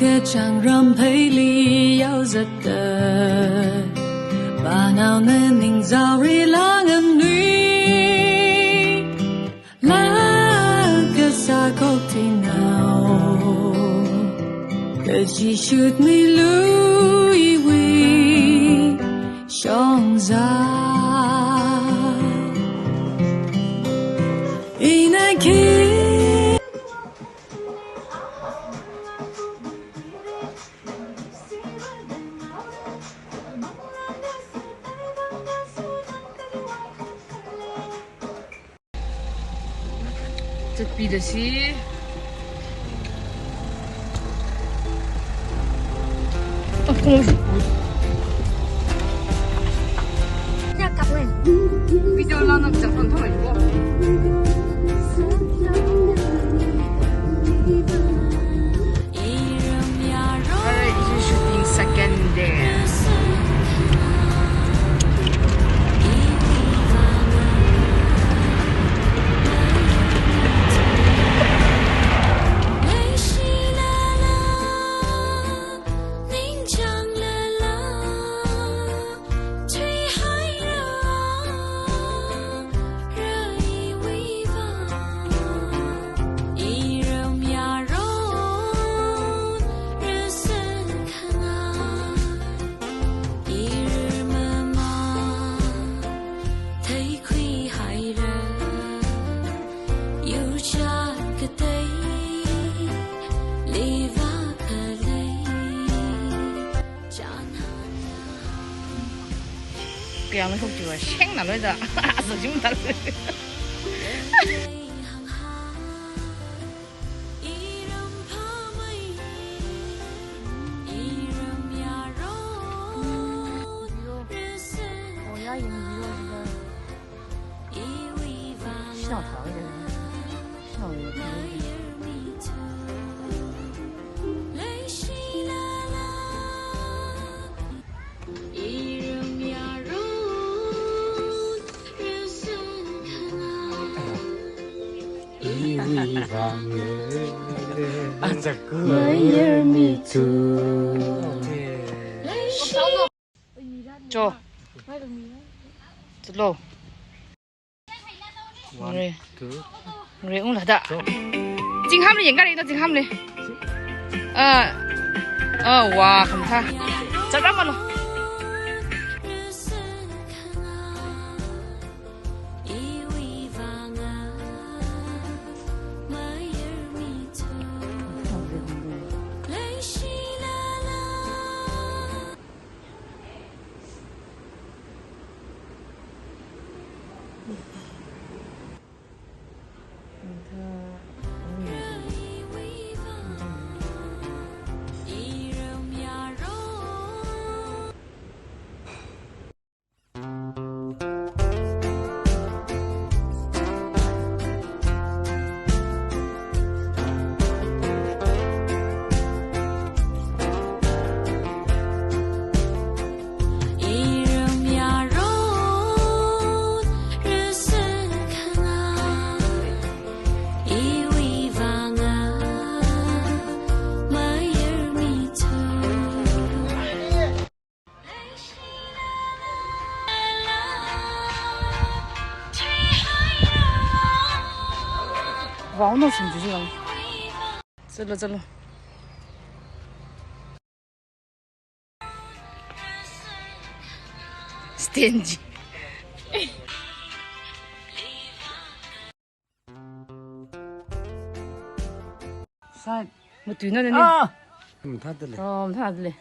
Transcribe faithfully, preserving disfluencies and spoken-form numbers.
Kachāng ramphei li yaozatta, pānaona ningzao ri langam nui. Laa kasā khok tinao, kaji shut milu iwui shongza. Ina ki Chatpida si. Video la na chak ton thong ai ko. Alright, this is shooting second day. Kayāng ni khok chiwa sheng na loi da. Asa jum da loi. Cho. Chalo. One, two. Re ung la da. Cho. Zingham le, yangkare no zingham le. Ah. Ah, wa, kham tha. Chat ram lo. Wow, no, sum juju lang. Chalo, chalo. Stingy. Side. Matu na ne. Ah! Mathāda lei. Oh, mathāda lei.